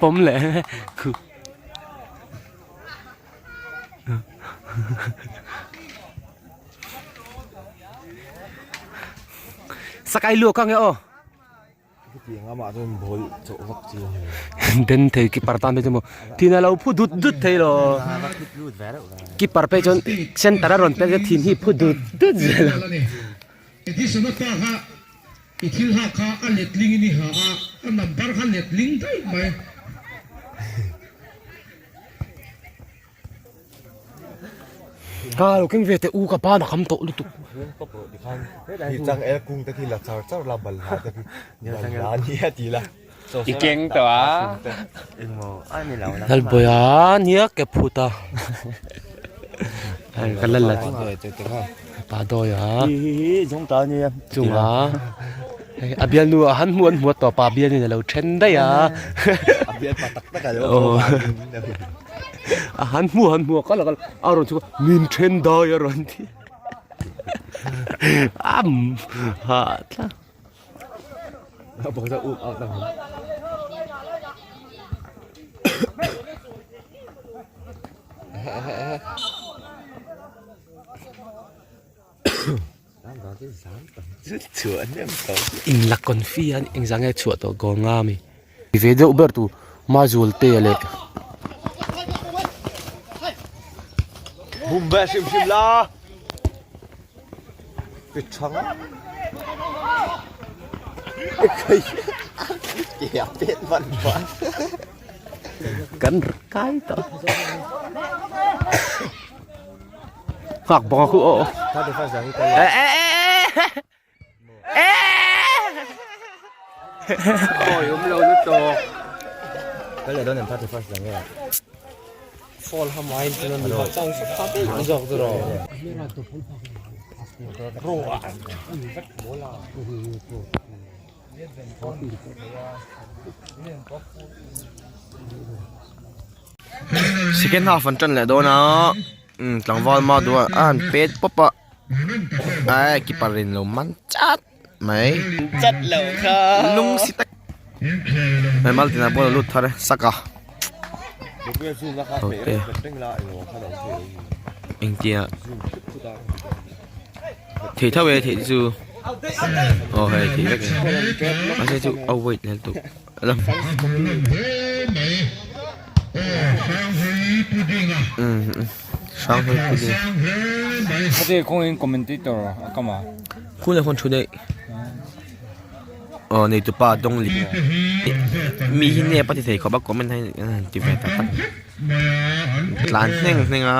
Pawm leh Sakai luak ang e aw. Den thei keeper tan phei chu maw thin a lo phu dut dut thei lo keeper phei chuan center a rawn pek a thin hi phu dut dut zel a. I thil hak kha a letling in i ha a, a number kha letling daih mai. Ha lo keng ve teh u ka ban a kham tawh lutuk. Hi chang el kung te khi la char char la bal ha te khi bal la ni a ti la. I keng tawh a. Lalbawi a nia ke phut a. Ka lal la pa dawi a. Chunga hei a bialnu ah han hmuh an hmuh a tawp a bialin a lo then daih a. A bialpa tak tak a lo A han hmuh han hmuh a kal a kal a rawn chhuk a min then dai a rawn ti. Am ha tlang. In la confi a engzah nge chhuah tawh goal nga ami ve deuh ber tur mazul te leh Bum ve hrim hrim la. Pit thang a. Kìa pet văn văn. Kan kai tawh. Ngak bawng khu o. Ê ê ê ê. Ôi um lo lu to. Cái này đó nằm 31st là nghe. Fall ha mai chu nan ba chang sa kha te zawk chu ro. Second half an tan leh dawn a umm tlangval ma duh a a han pet pawp a ae keeper in lo man chat mai Chat lo kha. Lung si tak hei maltina ball a lut thar e saka ok engtia thei tho e theih chu aw hei thei vek e mahse chu a wait leh lutuk hrang hawi pudding Khate kawngin commentator a kam a. Khun leh khawn thu daih. Aw nei tupa dawng li mi hi nep a ti thei khawp a comment hi an han ti ve tak tak. Tlan hneng hneng a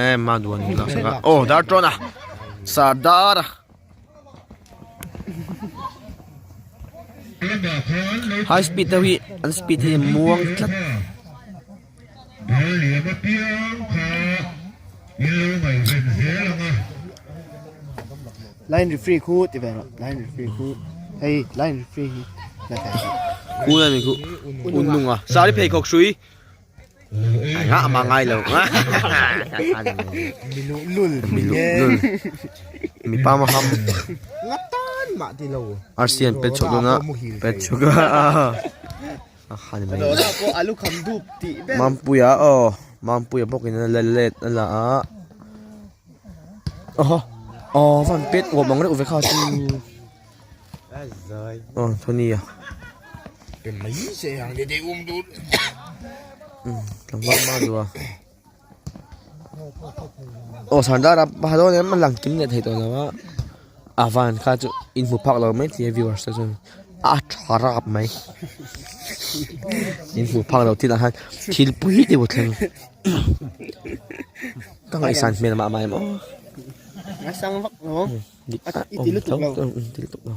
e ma duan lak sak a aw dar tawn a sardar a. High speed deuh hi an speed hi a muang tlat. Line referee khu ti ve rawh line referee khu hei line referee hi la thei Khu na ni khu un nung a sari pheikhawk hrui nga ama ngai lo mi luh lul mi luh lul mi pa ma ham nga tan mah ti lo arsian pet chhuak dawn a pet chhuak a a han mai Mampuia aw Mampuia bawkin a la let a la a aw aw van pet uam ang reuh ve kha chu aw Tony a tlangval hma duh a aw sardar a pa dawn em a lang kim leh thei tawh lo a a van kha chu in hmu phak lo mai thei a viewers te chuan a tha rap mai in hmu phak lo thil ah khan thil pui deuh a thleng ka ngaihsan hmel mah mah em aw. I ti lutuk lo. I ti lutuk lo.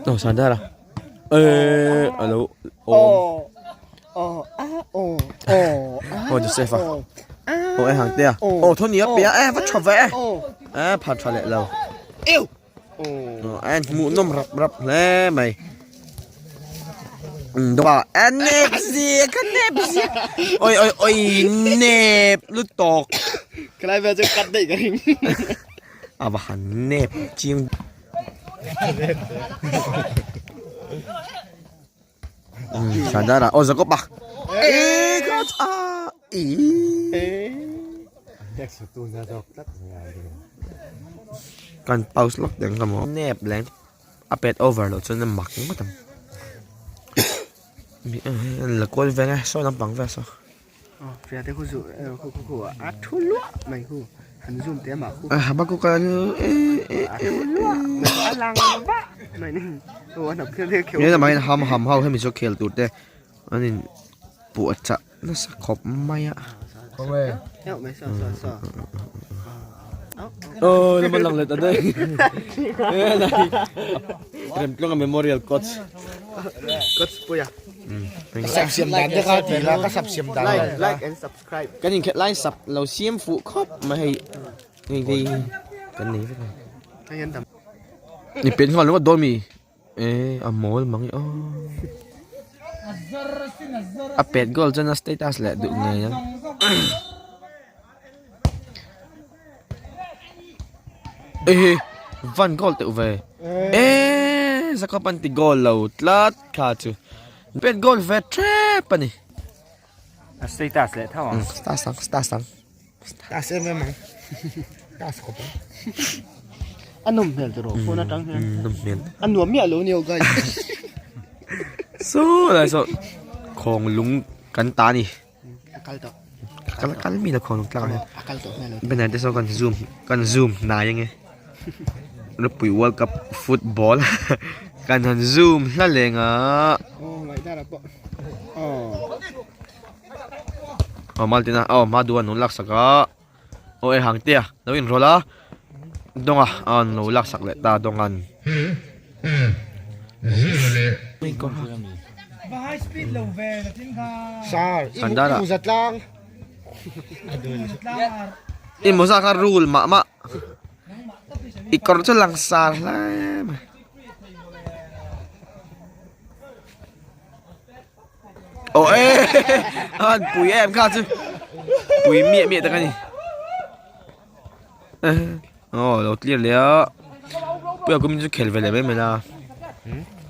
Aw sardar a. Eh alo awm. Aw a aw aw a. Aw Joseph a. Aw e hang te a. Aw thawni a pe a e va tha ve. E pha tha leh lo. Ew. Aw en hmuh nawm rap rap hle mai. Doa a nep zia ka nep zia. Oi oi oi nep lutuk. Khlai vel chu cut daih ka ring. A va han nep chiang. Sandara aw Jacob a e ka a i kan pause lawk teng ka maw nep leng a pet over loh chuan a mak ngawt ang la kual veng e saw lampang vel saw. Ham ham ho hemi chu khel tur te an in puah chah nasa khawp mai a. Aw lama lang let a daih Remtluanga Memorial Coach. Coach Puia. Sap siam dan te kha ti la ka sap siam dan like like and subscribe kan in khet lai sap lo siam fuh khawp mai hei hei hei kan nei vek a ni pen nghal ringawt dawn mi e a mawl mang e aw a pet goal chuan a status leh duh ngei ang. Ehe van goal teuh ve eee Jacob an ti goal lo tlat kha chu pet goal ve tep a ni a status leh tho ang status ang status ang status em em ang status khawp ang a nawm hmel tiraw phone atang hian nawm hmel a nuam miah lo nia guys so lai saw khawng lung kan ta ni A kal tawh. A kal kal mi la khawn tlak a. A kal tawh hmel lo. Banner te saw kan zoom kan zoom hnai ange. Rupui World Cup football kan han zoom hla leng a. Oh ngai dar a pawh. Oh. Oh Maltina oh Madua an lo lak sak a. Aw e hang te a lo inrawlh a. Dawnga an lo lak sak leh ta dawngan. Sandara I mawza kha rul mah mah I kawr chu langsar hle mai. Aw e a han pui em kha chu pui miah miah tak a ni aw lo clear leh a puia kumin chu khel ve leh mai mai la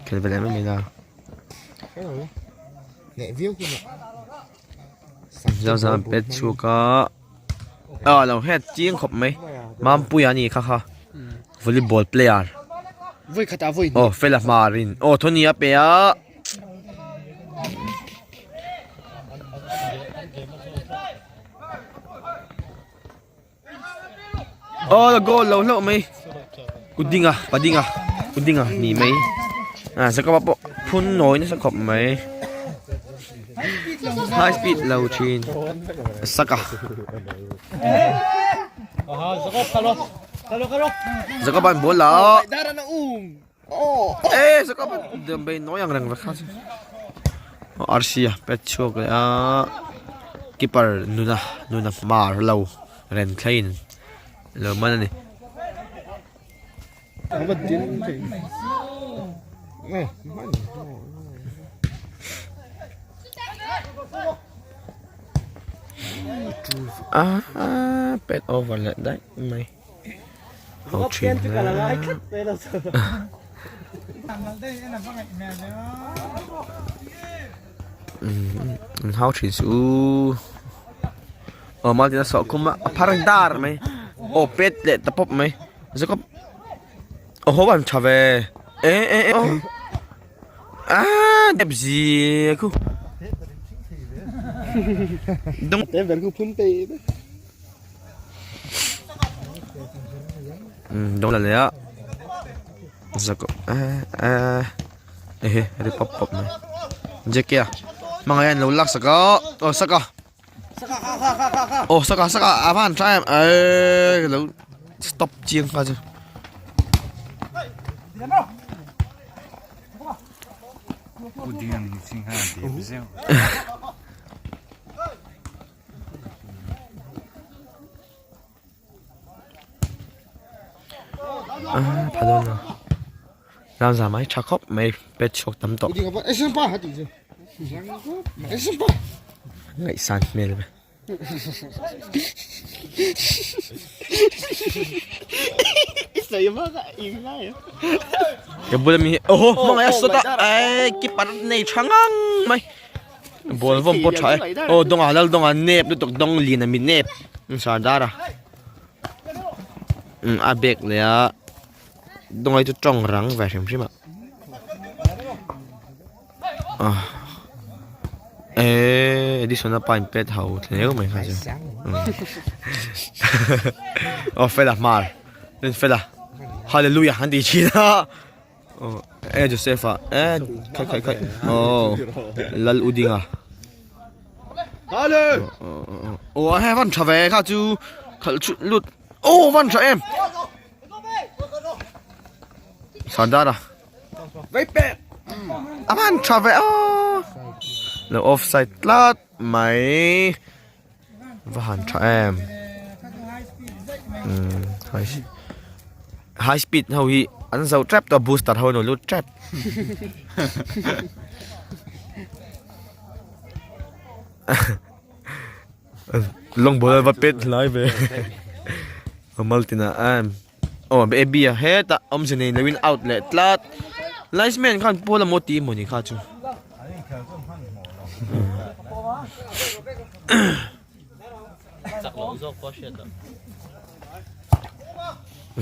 khel ve leh mai mai la zau zau an pet chhuak a aw lo het chiang khawp mai Mampuia a ni kha kha volleyball player aw fela hmarin aw thawni a pe a. Aw la goal lo hlauh mai kudinga padinga kudinga ni mai ah sakawp ah pawh phun nawi nasa khawp mai high speed lo thin saka sakawp an ball la E sa ka dem bei noi ang reng vek kha chu RC a pet chhuak leh a keeper nuna nuna mar lo ren thleng lo man a ni. Ah pet over leh daih mai. Ho thin hle hau thin suh u aw mal tin a sawh khum a a phar dar mai aw pet leh ta pawp mai Jacob aw ho an tha ve e e e aw ah dep zia khu dong Dawng la leh a zak eh ehe ri pawp pawp mai Jackie a hmangaih a an lo lak sak a aw saka aw saka saka a van tha em eh lo stop chiang kha chu. Pha dawn lo ram za mai tha khawp mai pet chhuak tam tawh ngaihsan hmel ve. Ka bula mi hi oho hmangaih a sawt a eh keeper nei tha ngang. mai ball vawm pawh tha e aw dawngah lal dawngah nep lutuk dawng lian a mi nep sardar a umm a bag leh a dawngai chu tawng rang ve hrim hrim a ah eee Edison a pine pet ho thleu mai kha chu aw fela hmar fela hallelujah an tih thin a. Aw e Joseph a e khai khai khai aw lal u ding a aw a he van tha ve kha chu khalh chu lut aw van tha em sardar a a van tha ve aw lo offside tlat mai Va han tha em umm high speed ho hi an zo tep tawh booster ho an rawn lut tep lawng ball a va pet hlai ve a mal tinah em aw baby a hetah awmze nei loin out leh tlat linesman khan pawl amaw tih mawni kha chu.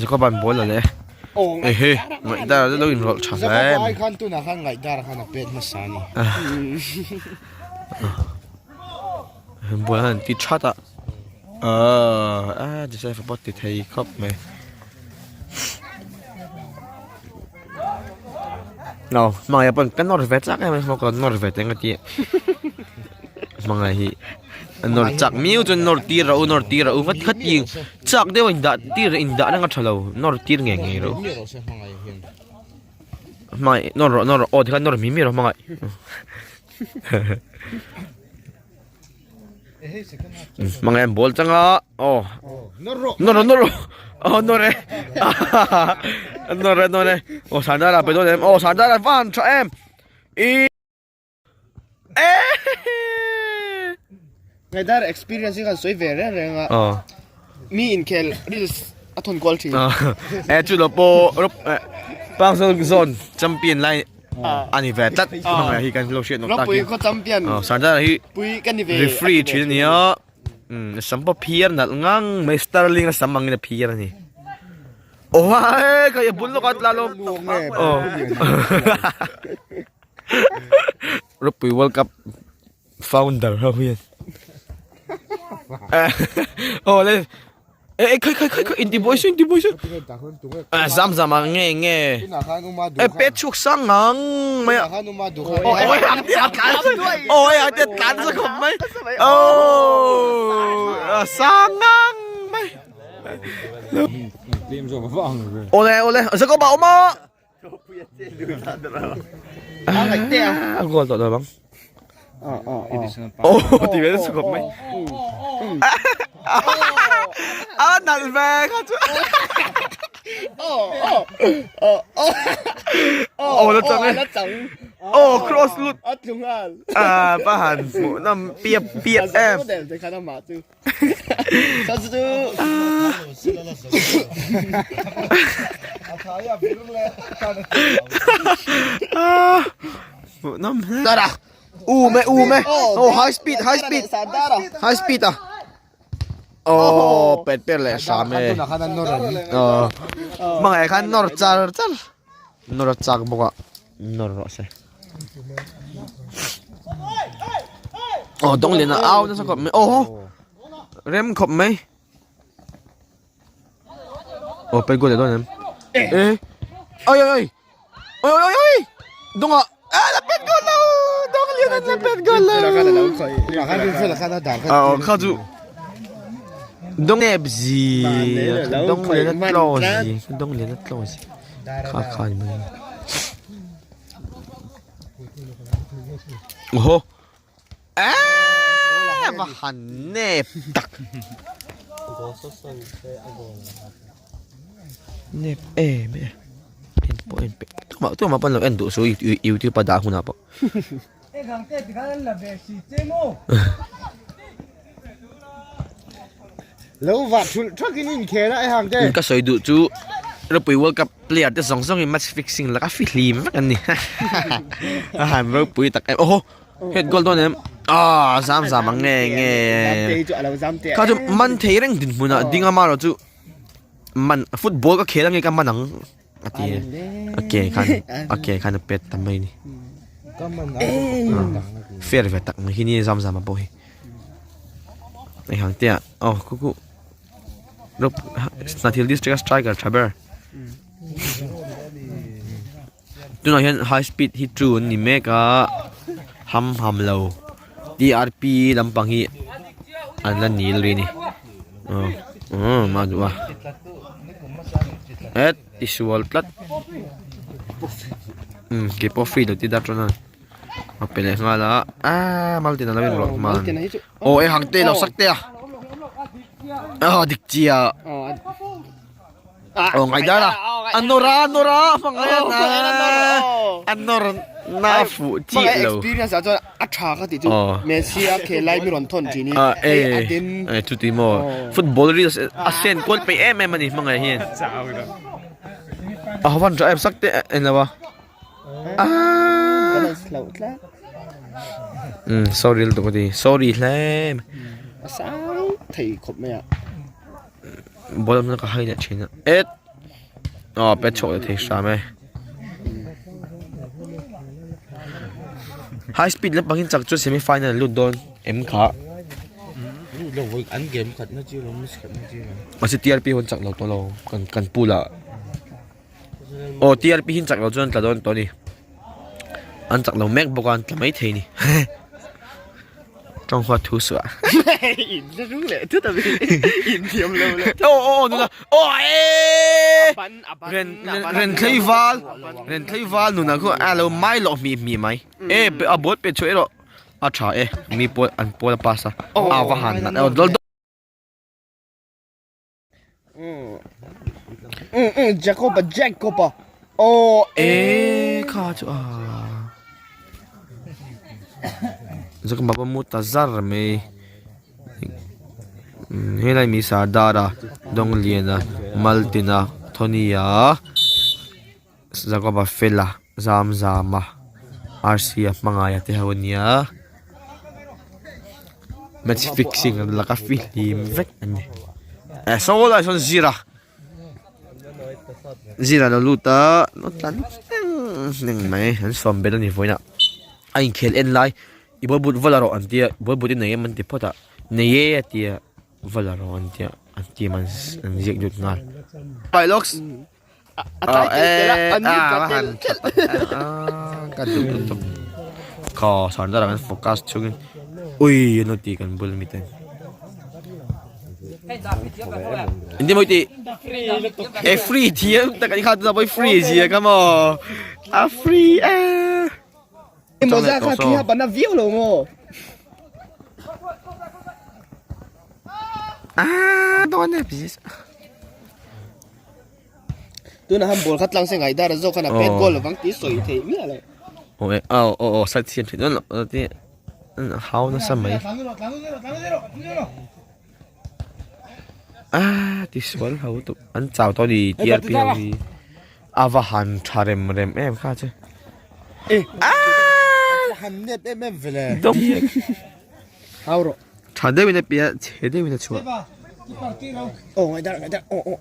Jacob-a'n ball a leh ehe ngaihdar a lo inrawlh tha hle mai. Khan tunah khan ngaihdar khan a pet hmasa a ni. Ball an ti that a aaa Joseph-a pawh ti thei khawp mai. No hmangaih pawn ka nawr ve chak em em ka nawr ve teng a ti hmangaih hi a nawr chak miau chuan nawr tir rawh u nawr tir rawh u vat khat ti chak deuh a indah tir indah reng a tha lo nawr tir ngei ngei rawh u hmangaih nawr rawh nawr rawh aw tikhan nawr mi mi rawh hmangaih. Hmangaih an ball chang a aw nawr rawh nawr rawh aw nawr e nawr e nawr e aw Sandara pe dawn em aw Sandara van tha em i e Ngaidar experience hi kan sawi ve reng reng a mi inkhel reels a thawn kual thin e chu lo pawh Park Zone champion lai a ni ve tlat hmangaih hi kan lo hriat nawk tak Ropui khaw champion Sardar hi pui ka ni ve referee thin a ni a sam pawh phiar nalh ngang mai Sterling a sam angin a phiar a ni aw he ka i bul lawk a tla lo aw Ropui World Cup founder ho hian aw le e khai khai khai khai inti buai su inti buai su a zam zam a nge nge e pe chhuak sang ngang mai a oi ang te a tlan oi ang te tlan sa khawp mai oh sang ngang mai ole ole zako ba oma a goal tawh lo bang oh ti ve chu khawp mai a nalh ve kha chu oh la chang e oh cross lut a pa han hmuh nawm piap piap em U me u me oh high speed high speed high speed a oh pet per leh hram e oh hmangaih khan nawr char char nawr a chak bawk a nawr rawh se aw dawng lian a au nasa khawp mai aw rem khawp mai aw pei goal leh dawn em e oi oi oi oi oi oi dawng ah a la pet goal lo dawng lian a la pet goal lo aw kha chu dawng ep zi dawng lian a tlaw zi dawng lian a tlaw zi kha kha ni mai Oho eee va han nep tak nep em e en pawh en peih tumah tumah pawn lo en duh suh youtube a dah hunah pawh. Lo vah thulh thak in inkhel a e hang te. Ka sawi duh chu Ropui World Cup player te zawng zawng in match fixing laka fihlim vek an ni. A han ropui tak em. Oho! Het goal dawn em ah zam zam ang nge nge kha chu man thei reng din hmunah ding a maro chu man football ka khel ange ka man ang a ti a ke khan a ke khan a pet ta mai ni fair ve tak mai hi ni zam zam a pawh hi hei hang te ah aw khu khu Hnathil district a striker tha ber. Tunah hian high speed hi chu an ni mek a ham ham lo T R P lampang hi an la nil rih a ni aw mah duh a het ti sual tlat umm keipawh free lo ti dat rawn a a pe leh nghal a aaa maltin a lo inrawlh hman aw e hang te lo sak te a aw dik chiah. Oh ngai dar a a nawr a a nawr a hmangaih a a nawr na a fuh chiah lo experience ah chuan a tha ka tih chu Messi a khel lai mi rawn thawn thin hi hei a den eh chuti maw football reels a sen kual peih em em a ni hmangaih hian a van tha em sak te en lo a umm sorry lutuk a ti sorry hle mai a sang thei khawp mai a. Ball awmna ka hai leh thin a et aw pet chhuak leh thei hram e high speed lampang in chak chu semi final lut dawn em kha an game khat na chi lo miss khat na chi lo mahse T R P hun chak lo tawh lo kan kan pool ah aw T R P hin chak lo chuan tla dawn tawh a ni an chak lo mek bawk a an tla mai thei a ni. Tawng huat thu suah. In la rung leh thut a mi. In thiam lo leh. Aw aw nuna. Aw e. Ren ren thlei val. Ren thlei val nuna khu a lo mai lo mi mi mai. E a bot pe chu ero. A tha e. Mi pawl an pawl a pass a. A va han na. Dol Jacob-a Jacob-a aw e kha chu a Jacob-a pawh mu ta zar mai helai mi Sardar-a Dawngliana Maltina Thawnia Jacob-a Fela Zamzama Rc-a hmangaia te ho ania match fixing an laka fihlim vek a ni eh saw lai sawn zira zira lo lut a lo tlan eng mai an sawm belh a ni vawiin ah a inkhel en lai i ball but val rawh an tia ball but i nei em an ti phawt a nei e a tia val rawh an tia an team an ziak lut nghal Pilox. A tlai tel tel a, a ni tla tel tel. Ka duh lutuk. Khaw sandar ah kan focus chungin ui an lo ti kan bul mi ten. Inti mawi ti e free thiam tak ani kha tuna pawh free zia ka maw a free a. Mawza kha thli ha pana viau lo maw. Ah dawn e business. Tuna han ball kha tlang se ngai dar zawk khan a pet goal lovang tih sawi theih miah lo. Aw e aw aw aw side siam theih dawn lo ti hau nasa mai. Ah ti sual ho tu an chau tawh ni T R P ho hi a va han tha rem rem em kha chu. Ah han nep em em vele. Hau rawh. Tha deuhin a piah chhe deuhin a chhuah. Aw ngai dar ngai dar aw aw.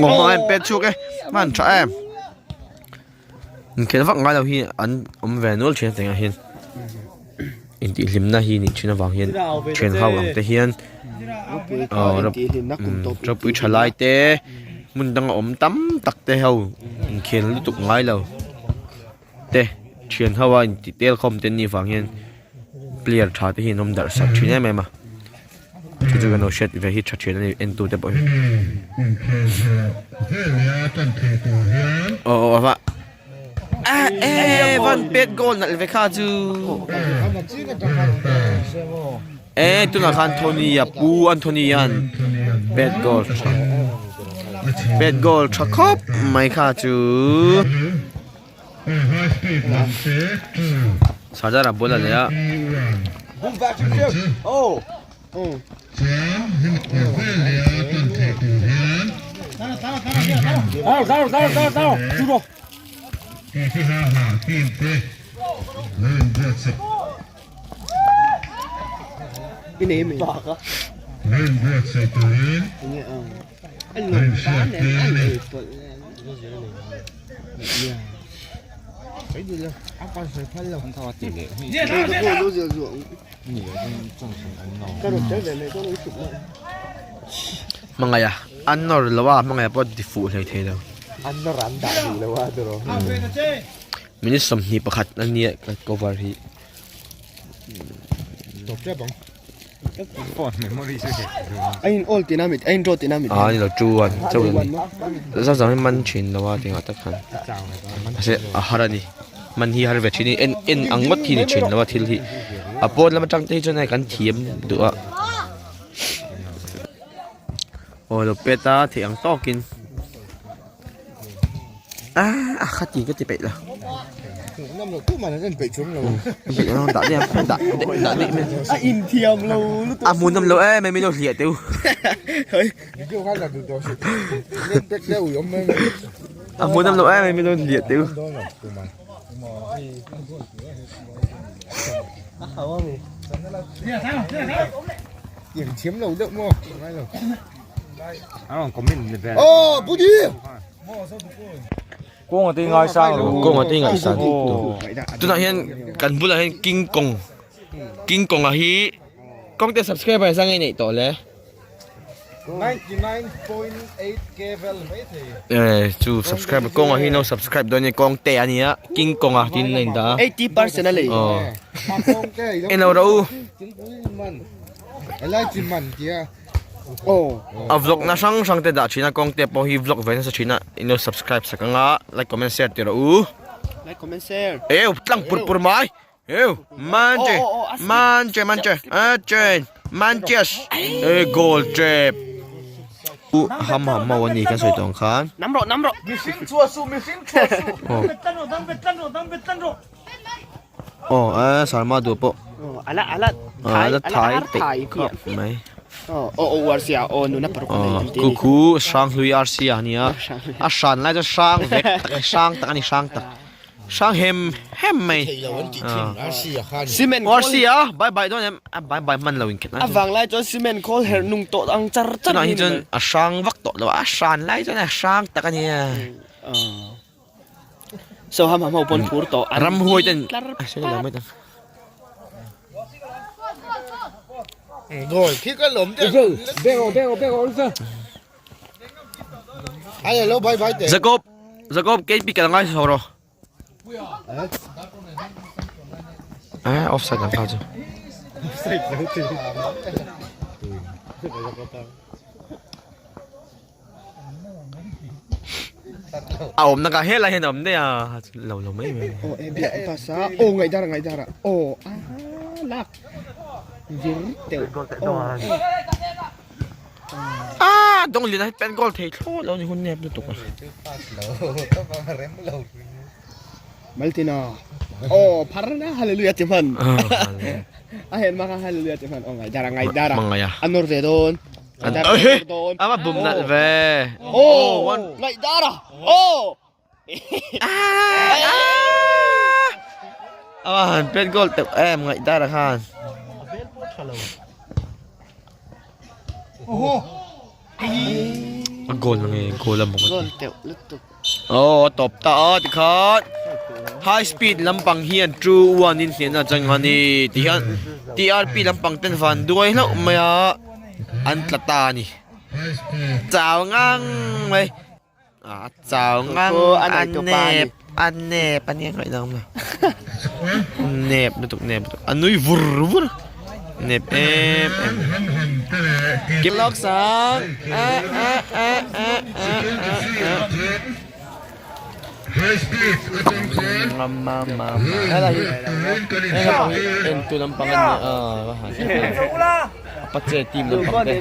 Aw hma em pet chhuak e hman tha em. Inkhel vak ngai lo hi an awm ve nual thin a tengah hian. Intihhlimna hi nih thin avang hian thian ho ang te hian aw ropui tha lai te hmun danga awm tam tak te ho inkhel lutuk ngai lo. te thian ho a intih tel khawm te an nih vang hian player tha te hi an awm darh sak thin em em a chu chu kan lo hriat ve hi tha thin a ni en tu te pawh hi aw aw a ah eh van pet goal nalh ve kha chu eh tunah khan Anthony a pu Anthony hian pet goal tha pet goal tha khawp mai kha chu. Sardar a bul a leh a. Hmangaih a, an nawr lo a, hmangaih pawh ti fuh hlei thei lo. An nawr an dah duh lo a tiraw. Minute 21 a nia ka cover hi. Tawp tep ang. Phone memory chu hek. A in all tina mit, a in draw tina mit. Ah ni lo 2-1 chauh a ni. Zau zau hi man thin lo a tingah tak khan. Mahse a har a ni. Man hi har ve thin a ni. En en ang ngawt hi ni thin lo a thil hi. A pawn lam atang te hi chuan hei kan thiam duh a. Aw lo pet a theih ang tawkin. Ah a kha ti ka ti peih lo. Nam lo tu man an en peih chung lo. Peih lo dah daih a dah dah daih mai. A in thiam lo lutuk. A hmu nam lo em em in lo hliah teu. Video kha la duh tawh suh. Net pack deuh i awm mai mai. A hmu nam lo em em in lo hliah teu. Tiang thiam lo deuh maw? Ngai lo. An rawn comment le vel. Oh, Budi! Kawng a te ngai sang lo. Kawng a te ngai sang. Tunah hian kan bulah hian King Kong. King Kong a hi kawng te subscriber sang nge neih tawh le. 99.8 k vel mai thei. Eh chu subscriber kawng a hi no subscribe dawn ni kawng te ania King Kong a tin a in dah a. 80% a lei. Oh. Kawng te i lo. Eno ro u. Helai chi man tia. A vlog na hrang hrang te dah thin a kawng te pawh hi vlog ve nasa thin a in lo subscribe sak ang a like comment share ti rawh u. Like comment share. Eu tlang pur pur mai. Eu man che man che man che a chen man ches e goal trap. U ham ham mau ani kan sawi tawng khan. Nam rawh nam rawh. Mihring chhuah suh mihring chhuah suh. Dang bet tan rawh dang bet tan rawh. Aw a Sarma duh pawh. Aw ala ala thai ala thai khawp mai. Aw aw aw RC a aw nuna paruk a nei an ti a ni. Khu khu Hranghlui RC a nia. A hran lai chu hrang vek tak a ni hrang tak a ni hrang tak. Hrang hem hem mai. Cement RC a bye bye dawn em a bye bye hman lo in khet A vang lai chuan cement khawl herh nung tawh ang char char Tunah hi chuan a hrang vak tawh lo a hran lai chuan a hrang tak a nia. So ham ham ho pawn phur tawh an Ramhuai ten tlar a sawi lo mai ta. Rồi khi cái lốm thế. Bego bego bego ulsa. Ai lo bye bye te. Jacob Jacob kei pi kal ngai so ro. Eh offside ang kha chu. Offside lo ti. A awmna ka helai hian a awm daih a lo lo mai mai. Aw e biak pass a aw ngaih dara ngaih dara aw a lak vir teuh aw A dawng lian a pen goal thei thlawt lo ni hun nep lutuk a. Maltina aw phar na hallelujah ti hman a hen ma kha hallelujah ti hman aw ngaih dara ngaih dara a nawr ve dawn. A va bum nalh ve. Oh, ngaih dar a. Oh. A va han pet goal teuh em ngaih dar a khan. A vel pawh tha lo. A goal na nge goal a bawk. Goal teuh lutuk. Oh, tawp ta a tikhan high speed lampang hian 2-1 in hliahna a chang a ni tihian TRP lampang ten van duai hlauh mai a an tla ta a ni chau ngang mai a chau ngang a nep a nep a nia ngaih dang mai nep lutuk nep lutuk a nui vur vur nep em em kim lawk sang a a a a a a a en tu lampang a ni a va han pache team lampang te.